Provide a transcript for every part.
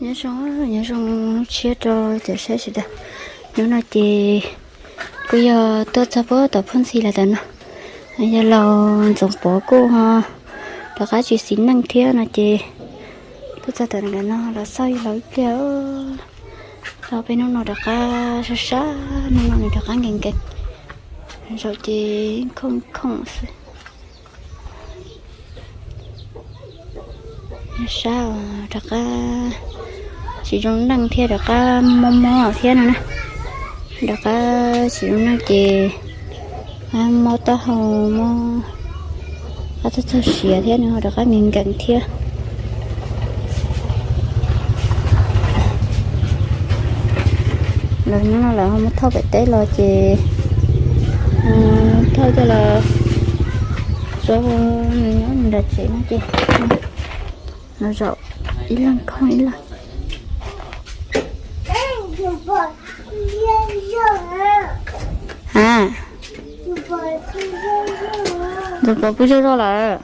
Nyob zoo, nyob zoo lub tshiab rau cov saib sawv daws. Hnub no ces kuj yog tuaj txog puag tom Phoj Ntxhi lawm ntawm no. Yog laus Ntxoov Pov kuj ho rov qab tsis xis neej thiab no ces tuaj txog tom ntawm no los xauj yog laus ib pliag. Tau peb hnub no rov qab sab sab, hnub no nws rov qab nkees nkees, zaum ces khoom khoom xwb. Sab, rov qab tsis zoo neej thiab rov qab mob mob thiab no na. Rov qab tsis zoo neej ces mob taub hau, mob qab txog txog siav thiab nws ho rov qab nkees nkees thiab. Lawv hnub no lawv ho muab thauj pem teb los ces thauj coj los tso nws nyob nws nram tsev no ces los zaum ib leeg khoom ib leeg. Ha, Ntxoov Pov pw zoj zog lawm.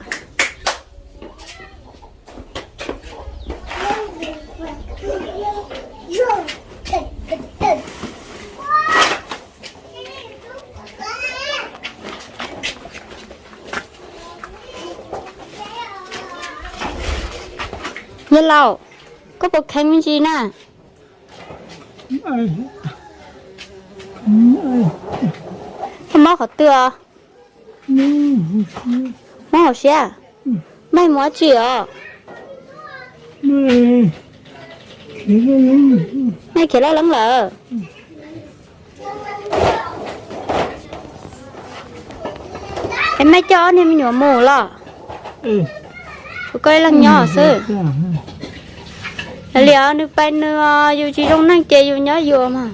Yog laus, koj puas kheev me ntsis na? Koj mob qhov twg os? Mob hauv siab? Maj mus dab tsi os? Maj khiav loj leeb lawm. Es maj coj ob niag me nyuam mus los? Tshuav koj ib leeg nyob xwb. Li os, nws pais nws, yus tsis zoo neej ces yus nyob yus mas.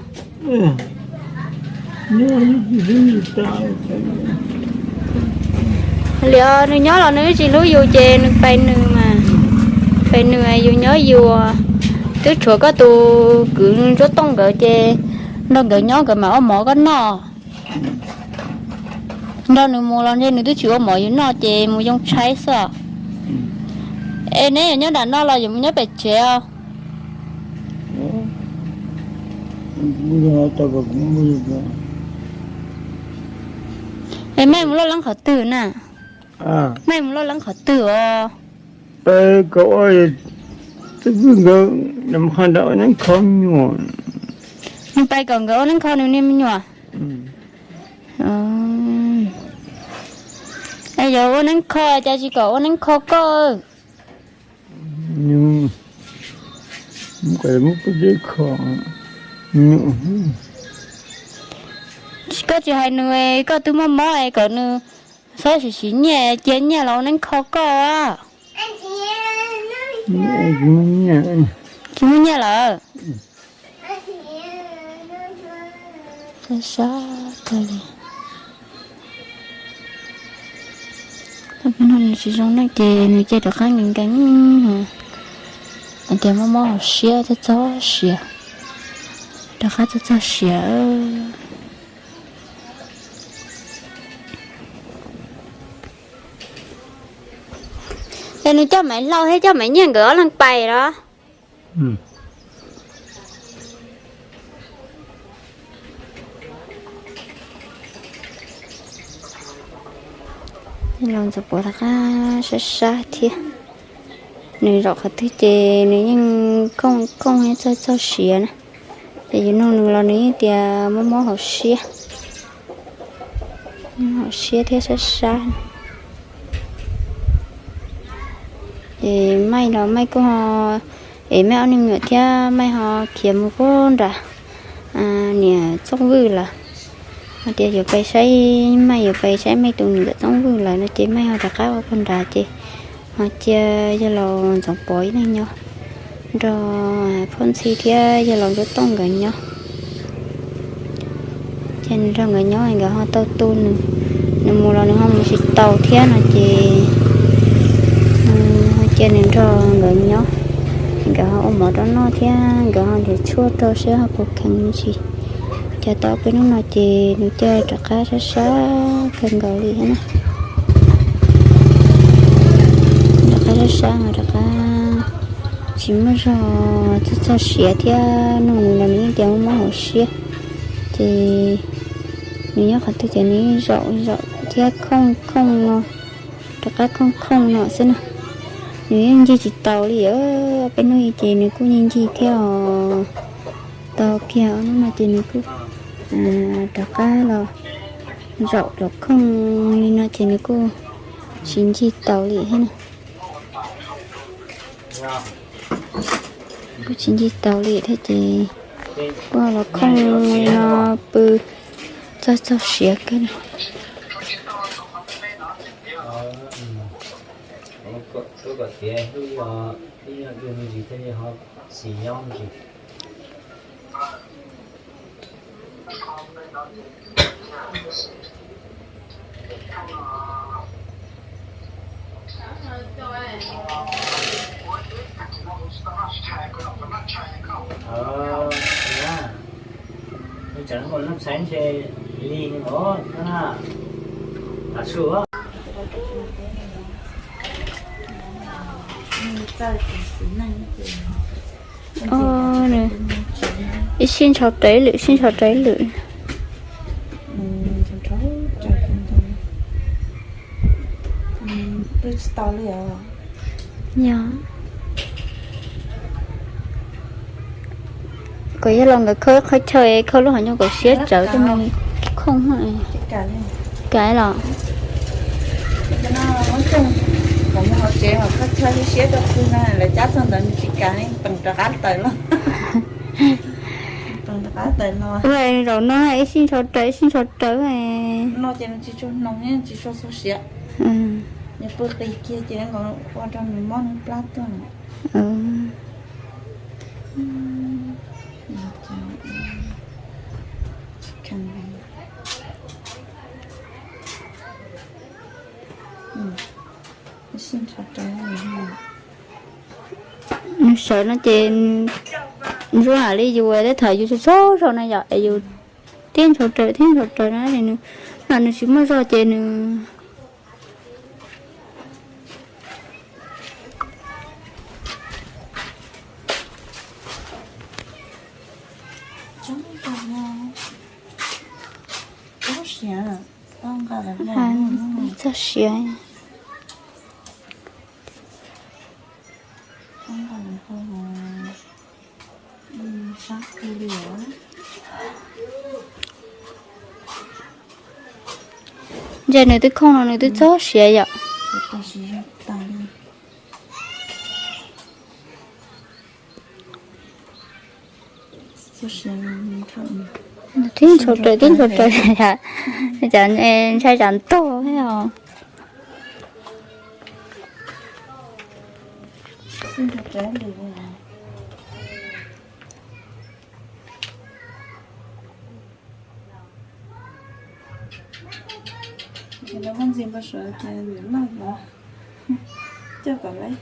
Li os, nws nyob los nws tsis hlub yus ces nws pais nws mas. Pais nws yus nyob yus. Twb tshuav koj tus kwv Ntsuab Tooj nkawd ces nrog nkawd nyob nkawd mam ua mov koj noj. Nrog nws mus los ntshe nws twb tsis ua mov yus noj ces mus yoo tshaib xwb. Es neb yuav nyob nram no los yuav mus nyob pem tsev os? Es maj mus loj leeb qhov twg na? Maj mus loj leeb qhov twg os? Pais kom ua, twb pw nkawd, nws mus qhov ntawd ua neeb kho me nyuam. Nws pais kom nkawd ua neeb kho nws niag me nyuam. Es yuav ua neeb kho cas tsis kom ua neeb kho koj? Koj tsis hais nws, koj twb muaj mob es kom nws txhob siv siv nyiaj cia nyiaj los ua neeb kho koj. Tsis muaj nyiaj lawm. Tsis zoo neej ces nws cia rov qab nkees nkees, hais tias mob mob hauv siab txog txog siav, rov qab txog txog siav. Es nws coj Maiv Hlau thiab coj Maiv Nyiaj nkawd ob leeg pais los? Los Ntxoov Pov rov qab sab sab thiab. Nws zaum qhov twg ces nws yeej khooj khooj thiab txog txog siav na. Ces yus nug nws los nws yeej tias mob mob hauv siab, hauv siab thiab sab sab. Ces Maj los Maj kuj ho, es Maj ob niag me nyuam thiab Maj ho khiav mus puag nram niam Txooj Vwj lawm. Hais tias yuav pais saib, Maj yuav pais saib Maj tus niam ntxawm Txooj Vwj lawm no ces Maj ho rov qab ua puag nrad ces ho cia yawg laus Ntxoov Pov ib leeg nyob nrog Phoj Ntxhi thiab yawg laus Ntsuab Tooj nkawd nyob. Ces nws nrog nkawd nyob nkawd ho tau tu nws, nws mus los nws ho mus tsis tau thiab no ces ho cia nws nrog nkawd nyob. Nkawd ho ua mov rau noj thiab nkawd ho nrhiav tshuaj rau saib ho puas kheev me ntsis. Ces tau peb hnub no ces nws cia rov qab sab sab kawg nkaus li thiab na. Rov qab sab sab no rov qab Tsis muaj zog, txog txog siav thiab nug nws los nws yeej tias mob mob hauv siab. Ces nws nyob qhov twg ces nws yeej zaum zaum thiab khooj khooj no, rov qab khooj khooj no xwb na. Nws yeej ncig tsis taus li, peb hnub ces nws kuj ncig ncig thiab os. Tau kiag ob hnub no ces nws kuj rov qab los zaum los khooj li no ces nws kuj tsis ncig taus li thiab na. Kuj tsis ncig taus li thiab ces kuj los khooj li no pw txog txog siav kawg. Ib sij ntshaus raws ib lwm, sij ntshaus raws ib lwm. Yog. Kom yog los nkawd khawb qhov chaw, khawb lub hauv nyuj kom siab tsawv tej no khooj. Kav los. Ua zaum no ib sij ntshaus raws ib sij ntshaus raws. Nws tsis tshua hnoos, tsis tshua txog siav. Nws pw qis kiag ces ua rau nws mob nws plab tuaj. Nws sawv no ces nws zoo li yus tej thaum yus tsaug zog no yom, es yus thiab ntshaus raws thiab ntshaus raws no, nws tsis muaj zog ces nws txog siav. Ntshe nws twb khooj no nws twb txog siav yom. Tib ntshaus raws tib ntshaus raws, cas ntshai tsam ntog os. Ntxhi npau suav tias lwm loj los coj kom laib.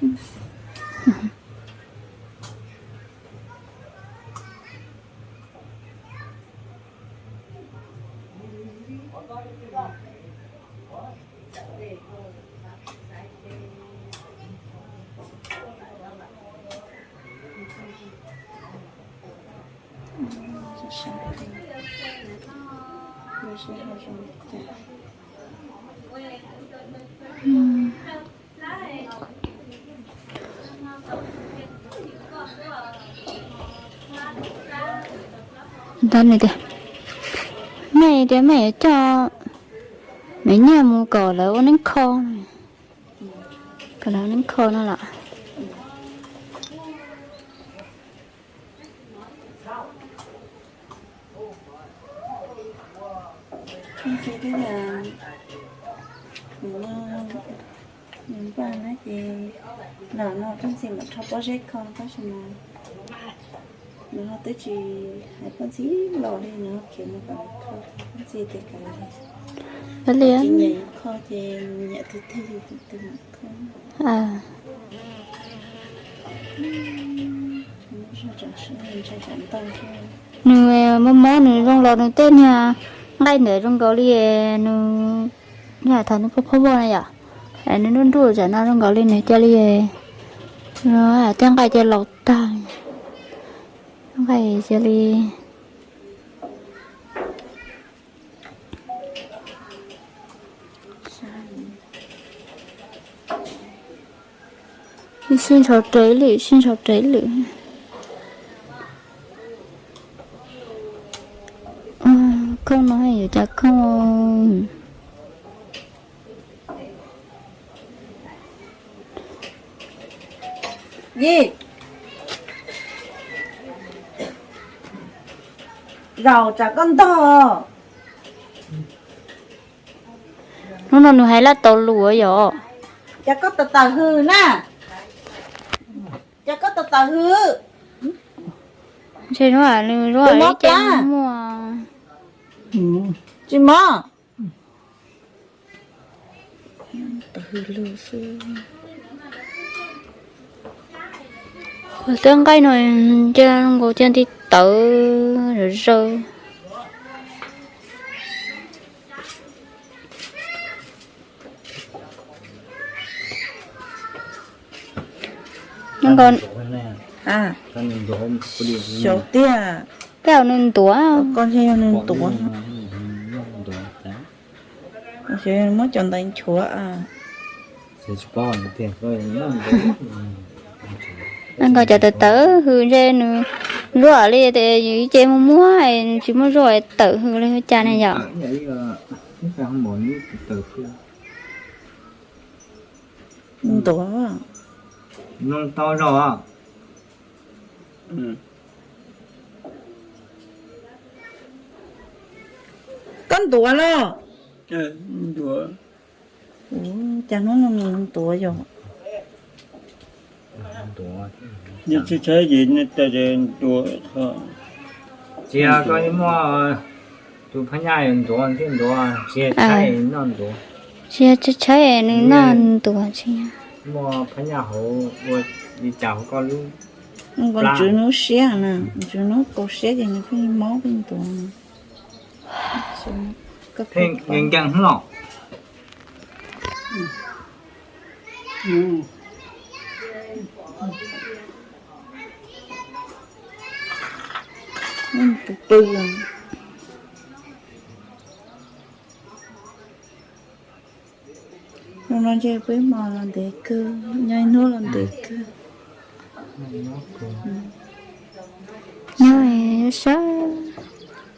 Ntawd nws tias, mej tias mej yuav coj me nyiaj mus kom lawv ua neeb kho, kom lawv ua neeb kho no los. Txi tias nws npaj na ces los no Txi mam rho pob zeb kho tab sis mas nws ho twb tsis hais Txi los li, nws ho khiav mus kom kho, Txi tias kom li, tsis nyiam yus kho ces nyiam tus twg yus tus twg mam kho. Nws mob mob nws zoo los nws tej niag nqaij ntawd zoo nkaus li nws, yog thaum nws phob phob voj na yom, nws nruj nruj tam no zoo nkaus li nws cia li Tej nqaij ces laus tag li, nqaij cia li sib ntshaus rawv lwm, sib ntshaus rawv lwm. Khooj no yuav cas khooj. Yij, zaum tsam koj ntog. Hnub no nws hais laj tau lus yom. Cas koj tawm tawm hws na? Cas koj tawm tawm hws? Ntshe nws ib ce muaj. Tsis mob. Tej nqaij no cia nkaus cia nti tawv zawg. Nkaus xyov tiag. Tej zaum nws ntuav. Koj ntshe yog nws ntuav. Xyov muab cov ntawd nchuav. Nkaus cov tawv tawv hws ntshe nws zuaj li tias yus ib ce muaj muag nws tsis muaj zuaj tawm hws li cas ne yom. Ntuav. Noo tau zog. Koj ntuav los? Cas hnub no nws ntuav yog. Tsis yog koj muaj tus phab nyaj ntuav thiaj ntuav, tsis yog tshaib noj ntuav. Tsis yog tshaib nws noj ntuav tsis yog. Muaj phab nyaj hauv ua li cas hauv koj lub. Ntswv hnub siab na, ntswv hnub kaus siab ces nws pheej mob pheej ntuav. Nkees nkees hnub los. Tus pw. Hnub no ntshe peb hmo los ntev kawg, nyob ib hnub los ntev kawg. Nyob sab,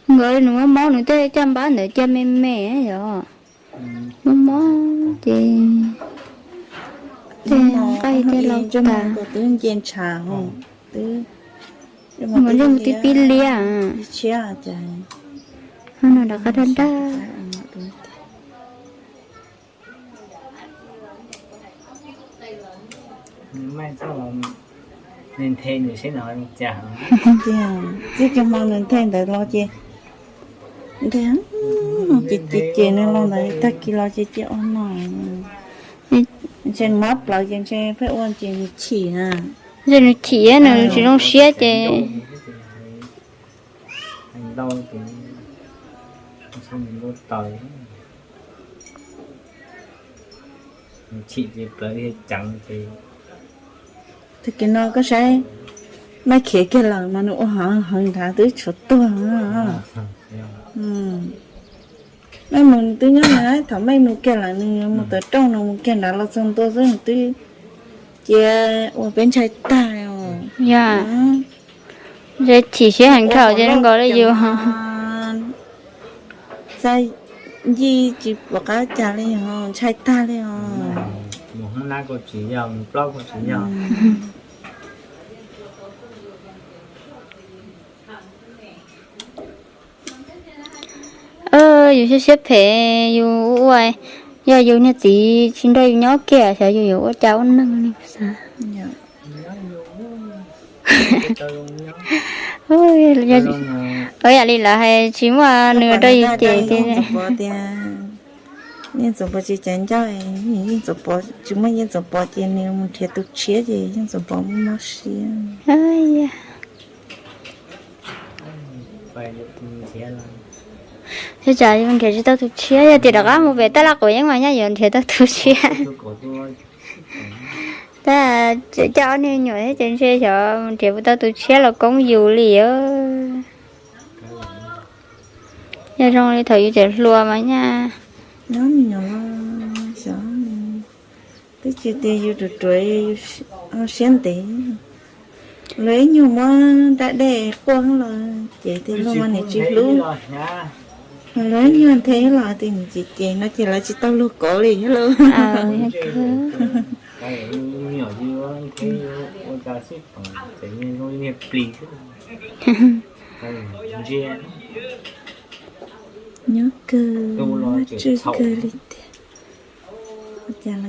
nkawd nws muab mob nws tej caj npab ntawd cia me me yom. Mob mob ces tej nqaij tej laus tas. Twb nce ntshav, twb ntsej muag tib pib liab. Ho no rov qab daj daj. Nws nthe nws seb nws ho zoo cas. Txij kiag hmo nws nthe ntawd los ces, ces ces nws los ntawd tag kis los ces cia ua no. Ntshe mob plawv ces ntshe pheej ua ces nws chim na. Ntshe nws chim nws tsis zoo siab ces. Tag kis no koj saib, Maiv khiav kiag lawm mas nws ua heev heev nrad twb tshuav tuag. Maiv mus twb nyob na, thaum Maiv mus kiag lawm nws mus tawm rooj nws mus kiag nrad los txog ntua xwb nws twb cia ua peb ntshai tag li os. Yog, ntshe chim siab heev dhau ces nkaus li yus. Txaj ncig tsis pom qab cas li os, ntshai tag li os. Mus hoob nab kuj tsis yog, mus plaub kuj tsis yog. Yus siab siab phem, yus ua, yog yus niag txiv tsis nrog yus nyob kiag xyov yus yuav ua cas ua neeg li xav. Yam li lawv hais tsis muaj nws rau yus ces. Yeej Txoov Pov tsis cav ncauj, Yeej Txoov Pov tsis muaj, Yeej Txoov Pov ces nws mus nrhiav tus tshiab ces Yeej Txoov Pov muaj mob siab. Ua cas yuav nrhiav tsis tau tus tshiab, yog tias rov qab mus pem Tab Laj Quav Yeeb mas nyaj yuav nrhiav tau tus tshiab. Tab coj ob niag nyuam thiab ces ntshe xyov nrhiav puas tau tus tshiab los koob yus li os. Yog zoo li thaum yus tseem hluas mas nyaj. Nyob me nyuam los xyov, twb tsis tias yus ruam ruam, yus ho siab ntev. Lawv ib nyuag muab dab dej quaj los ces tias luag mas nws tsis hlub. Lawv ib nyuag nthe los tias nws ces ces no ces lawv tsis tau luag kov li thiab lauj. Nyob kawg, tsw kawg li tiag.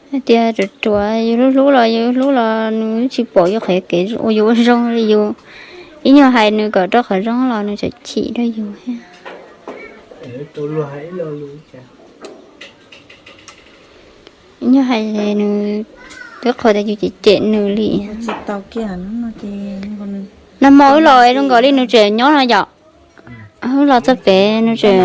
Hais tias ruam ruam yus hlub hlub los yus hlub los nws tsis pom yus qhov kev ua yus ua zoo li yus. Ib nyuag hais nws kom rau qhov zoo los nws tseem chim rau yus thiab. Ib nyuag hais nws twb qhov tias yus cem cem nws li. Nag hmo wb los zoo nkaus li nws tseem nyob no yom. Wb los txog pem nws tseem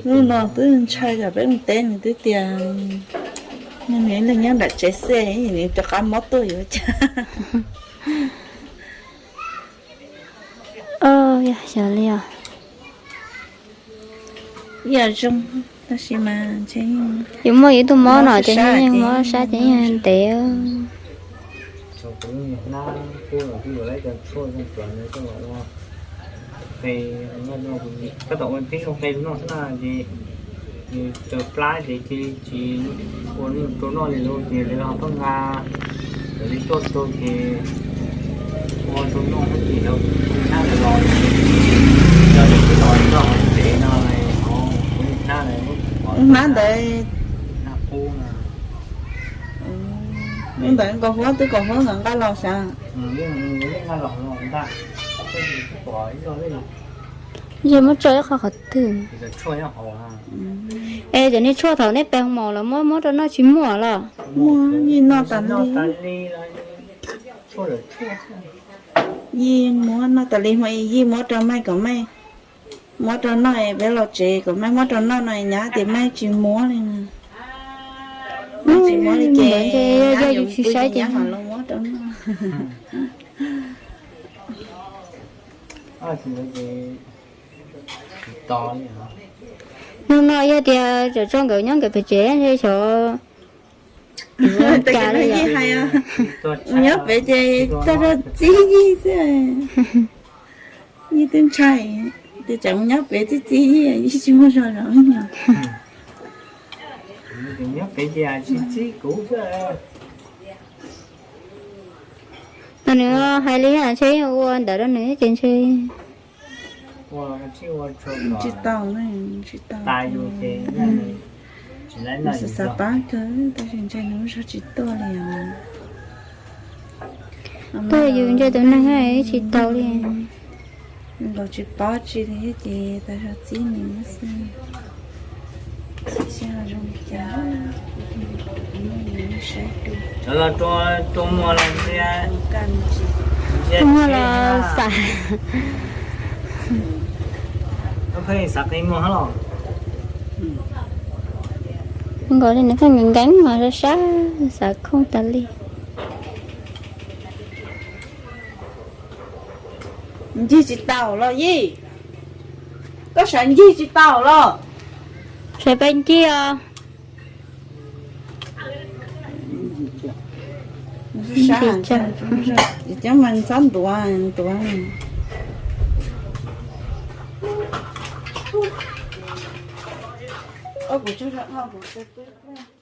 Hnub no twb ntshai yog peb mus teb nws twb tias nws leej nyob nram tsev xwb, nws rov qab mob tuaj yuav cas. Xyov li os. Ib yam zoo, tab sis mas ntshe yus muaj yus tus mob no ces yeej mob sab ces yeej ntev. Tab tom ua tib zoo qe no ces nws raws plab ces cia li tsis ua rau noj li lawm ces lawv ho pheej nqa, lawv li tuaj rau ces ua rau noj thiab ces lawv hnab lawv los ces cov lawv twb los txog hauv tsev no, hauv kuv hnab lawv, hnab ntawd, hnab qub no. Hnub ntawd Nkauj Huab twb, Nkauj Huab nkawd nqa los sav. Ntshe muab tso ib qho qhov twg. Es cov niag tshuaj thaum nej pem hoo maum los muab muab rau noj tsis muaj los? Muaj, yij noj tas li. Yij muab noj tas li, hmo yij muab rau Maiv kom Maiv muab rau noj, peb los tsev kom Maiv muab rau noj no nyab tias Maiv tsis muab li. Tsis muab li ces yog yus tsis saib ces nyab mam los muab rau noj. No no yog tias tsam tso nkawd nyob nkawd pem tsev ntshe xyov cas li. Nyob pem ces tag zog txib yij xwb. Yij twb ntshai, tias tsam mus nyob pem txib txib yij, yij tsis muaj zog zog. Mas nws hais li ntshe ua ntawd rau nws ces ntshe tsis tau, tsis tau. Xav xav pab kawg tab sis ntshe nws lub zog tsis tuaj li os. Tuaj yus ntshe tus neeg tsis tau li. Nkaus tsis paub tsi li thiab ces tas zog txib nws xwb. Saib zoo li cas, saib rau, rau muag los, rau muag los xav, pheej xav qi muag los. Nkaus li nws pheej nkees nkees mas sab sab, xav khooj tas li. Ncig tsis tau los Yij, koj sav ncig tsis tau los? Sav peb ncig os. Cov mas txhob ntuav, ntuav. Kuv tsuas, kuv tsuas